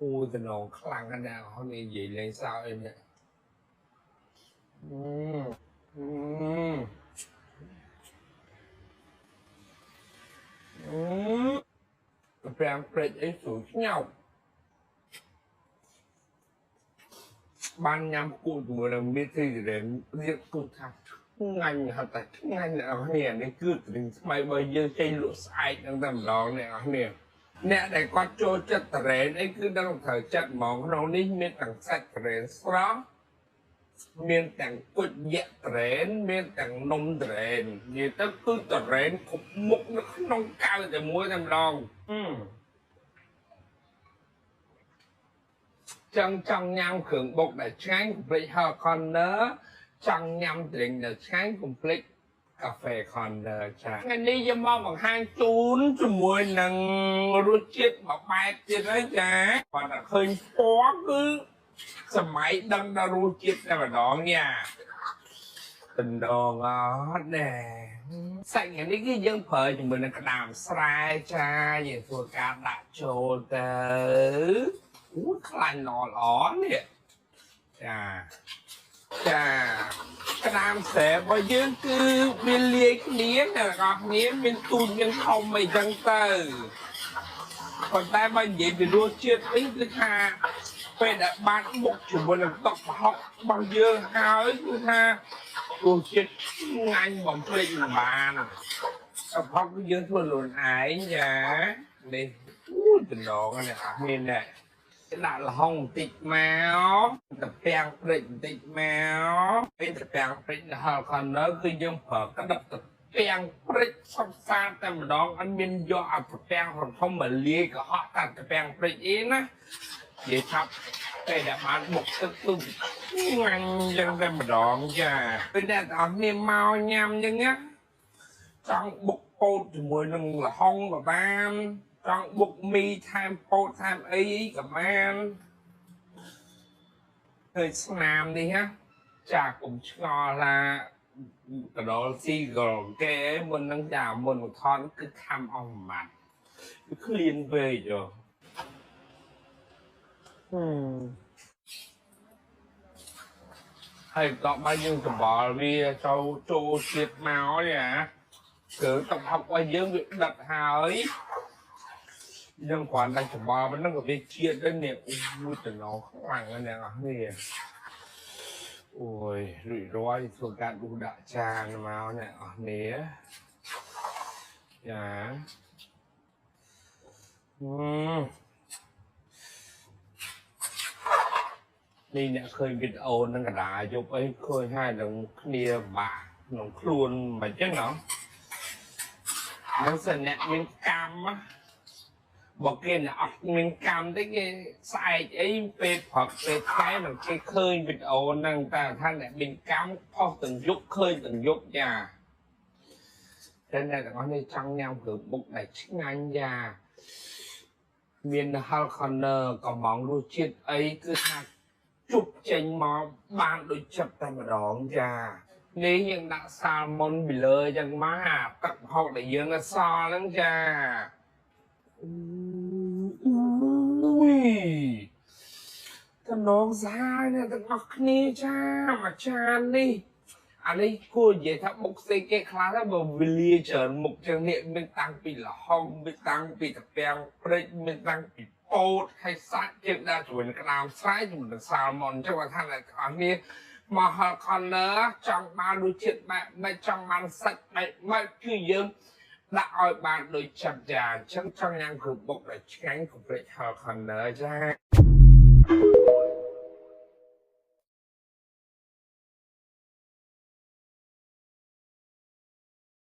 អូតំណងខ្លាំងណាស់អ្នកនរនិយាយលេងសើចអីនេះអឺអឺអឺប្រាំងព្រិចអីស្រួលឆ្ញោកបានញ៉ាំគួរជាមួយនឹងមីធីរ៉េនរៀបគូថាឆ្ងាញ់ហត់តែឆ្ងាញ់អ្នកនរគ្នានេះគឺត្រឹងស្មៃបើយើងចេញលក់ស្អែកហ្នឹងតែម្ដងអ្នកនរគ្នាអ្នកដែលគាត់ចូលចិត្តតរ៉េនអីគឺដឹងត្រូវចិត្តហ្មងក្នុងនេះមានទាំងសាច់តរ៉េនស្រស់មានទាំងគុជយៈតរ៉េនមានទាំងនំតរ៉េននិយាយទៅគឺតរ៉េនគ្រប់មុខនៅក្នុងកៅតែមួយតែម្ដងចង់ចង់ញ៉ាំគ្រឿងបុកដែលឆ្ងាញ់កុំភ្លេច Hell Corner ចង់ញ៉ាំត្រេងដែលឆ្ងាញ់កុំភ្លេច Cafe Corner ចាថ្ងៃនេះយើងមកបង្ហាញជូនជាមួយនឹងរសជាតិមួយបែបទៀតហើយចាគាត់តែឃើញពណ៌គឺសម័យដឹងដល់រសជាតិតែម្ដងញ៉ាតំណងអត់ណែសាច់ថ្ងៃនេះគឺយើងប្រើជាមួយនឹងក្តាមស្រែចាយើងធ្វើការដាក់ចូលទៅអូខ្លាញ់ល្អល្អនេះចាចាក្តាមស្រែរបស់យើងគឺវាលាយគ្នាអ្នកទាំងអស់គ្នាមានទូចមានធំអីចឹងទៅប៉ុន្តែបើនិយាយពីរសជាតិវិញគឺថាពេលដែលបានបុកជាមួយនឹងតុកប្រហុករបស់យើងហើយគឺថារសជាតិឆ្ងាញ់បំភ្លេចមិនបានប្រហុកគឺយើងធ្វើខ្លួនឯងចានេះអូតំណងនេះអត់មានទេដាក់ល្ហុងបន្តិចមកតាពាំងព្រិចបន្តិចមកពេលតាពាំងព្រិចនៅ Hell Corner គឺយើងប្រើក្តិបតាពាំងព្រិចសុទ្ធសាធតែម្ដងអត់មានយកអាតាពាំងធំៗមកលាយកុហកតាតាពាំងព្រិចអីណានិយាយថាពេលដែលបានបុកទឹកគឺឆ្ងាញ់ចឹងតែម្ដងចាពេលអ្នកទាំងអស់គ្នាមកញ៉ាំចឹងណាចង់បុកពោតជាមួយនឹងល្ហុងក៏បានចង់បុកមីថែមពោតថែមអីក៏បានឃើញស្នាមនេះណាចាកុំឆ្ងល់ថាកដលស៊ីកលគេមុននឹងចាមុនមកថតគឺខំអស់មួយម៉ាត់គឺឃ្លានពេកហ៎ហើយតបមកយើងច្បល់វាចូលចូលជាតិមកនេះអាគឺតុកហុករបស់យើងវាដិតហើយយើងគ្រាន់តែច្បល់ប៉ុណ្្នឹងក៏វាជាតិដែរនេះអូយតំណងខ្លាំងណាស់អ្នកនរគ្នាអូយរួចរាល់ធ្វើការដួសដាក់ចានមកអ្នកនរគ្នាចានេះអ្នកឃើញវីដេអូនឹងកដាយប់អីឃើញហើយនឹងគ្នាបាក់ក្នុងខ្លួនមិនចឹងណោះនឹងសិនអ្នកមានកម្មបើគេអ្នកអត់មានកម្មទេគេស្អែកអីពេលព្រឹកពេលថ្ងៃនឹងគេឃើញវីដេអូហ្នឹងតែថាអ្នកមានកម្មផុសទាំងយប់ឃើញទាំងយប់ចាតែអ្នកទាំងអស់នេះចង់ញ៉ាំគ្រឿងបុកដែលឆ្ងាញ់យ៉ាមាន Hell Corner កំងរសជាតិអីគឺថាជប់ចេញមកបានដូចចិត្តតែម្ដងចានេះយើងដាក់សាល់មុនពីលើចឹងមកអាទឹកហុកដែលយើងសល់ហ្នឹងចាអូយតំណងសាហាវអ្នកទាំងអស់គ្នាចាមួយចាននេះអានេះគួរនិយាយថាបុកស្អីគេខ្លះទៅបើវេលាច្រើនមុខចឹងនេះមានតាំងពីល្ហុងមានតាំងពីតាពាំងព្រិចមានតាំងពីពោតហើយសាច់យើងដាក់ជាមួយនឹងក្តាមស្រែជាមួយនឹងសាល់មុនចឹងគាត់ថាអ្នកទាំងអស់គ្នាមក Hell Corner ចង់បានរសជាតិបែបម៉េចចង់បានសាច់បែបម៉េចគឺយើងដាក់ឲ្យបានដូចចិត្តចាអញ្ចឹងចង់ញ៉ាំគ្រឿងបុកដែលឆ្ងាញ់កុំភ្លេច Hell Corner ចា